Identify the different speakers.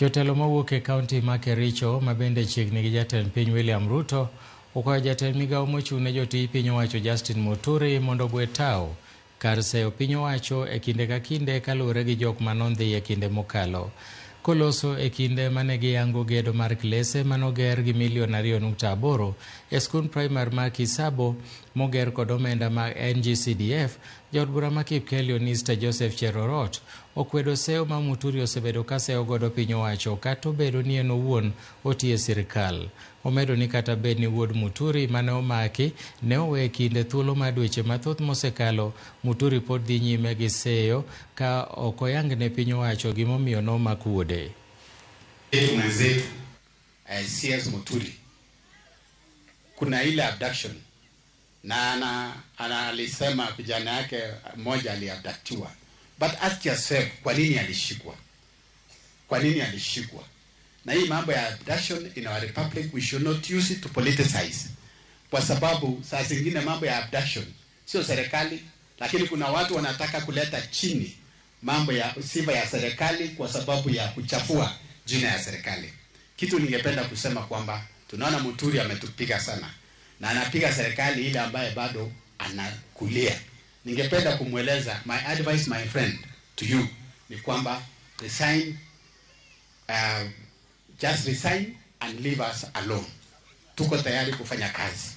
Speaker 1: Jotelo mawuok e kaunti ma Kericho ma bende chiegni gi jatend piny William Ruto okwayo jatend migawo mochung' ne jotij piny owacho Justin Muturi mondo ogwe tawo kar seyo piny owacho e kinde ka kinde kaluwore gi jok manondhi e kinde mokalo. Koloso e kinde mane giyango gedo mar klese manoger gi milion 2.8 e skund primar ma Kisabo moger kod omenda mag NGCDF, jaod bura ma Kipkelio Nista Joseph Cherorot okwedo seyo ma Muturi osebedo ka seyo godo piny owacho kata obedo ni en owuon otiyo e sirkal. Omedo ni kata bed ni wuod Muturi mane omaki ne owe kinde thuolo mar dweche mathoth mosekalo, Muturi pod dhi nyime gi seyo ka ok oyangne piny owacho gimomiyo nomak wuode.
Speaker 2: Mwenzetu CS Muturi, kuna ile abduction na ana alisema kijana yake mmoja aliabductiwa, but ask yourself, kwa nini alishikwa? Kwa nini alishikwa? Na hii mambo ya abduction in our republic, we should not use it to politicize, kwa sababu saa zingine mambo ya abduction sio serikali, lakini kuna watu wanataka kuleta chini mambo ya sifa ya serikali kwa sababu ya kuchafua jina ya serikali. Kitu ningependa kusema kwamba tunaona Muturi ametupiga sana na anapiga serikali ile ambaye bado anakulia. Ningependa kumweleza, my advice, my friend, to you ni kwamba resign, just resign and leave us alone. Tuko tayari kufanya kazi.